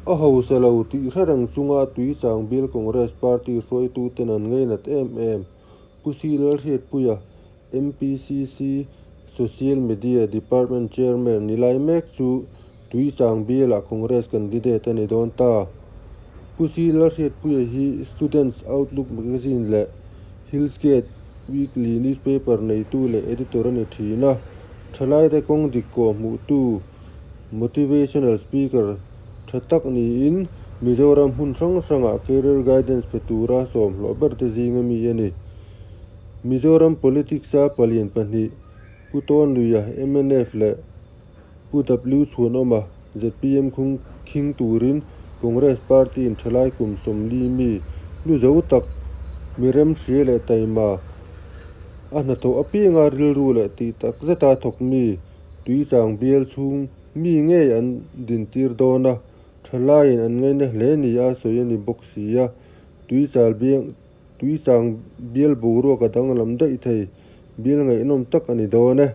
A hausa lo tih hre reng chunga Tuichang Bial Congress Party hruaituten an ngainat em em. Pu Si Lalhriatpuia, MPCC Social Media Department Chairman ni lai mek chu Tuichang Bialah Congress candidate a ni dawn ta. Pu Si Lalhriatpuia hi Students Outlook Magazine leh Hillsgate Weekly newspaper neitu leh editor a ni thin a, thalaite kawng dik kawh hmuhtu, Motivational Speaker tha tak niin Mizoram hmun hrang hrangah career guidance pe tura sawmhlawh ber te zinga mi a ni. Mizoram politics-a palian pahnih, Pu Tawnluia, mnf, leh Pu W Chhuanawma, zpm, khung khing turin Congress party-in thalai kum 40 mi lu zo tak, mi remhria leh taima, a hnathawh apianga rilru leh tih tak zeta thawk mi, Tuichang bial chhung mi ngei an dintir dawn a, thalaiin an ngaina hle ni a sawi a ni bawk si a. Tuichal biang Tuichang bial boruak a danglam daih thei, bial ngaihnawm tak a ni dawn e.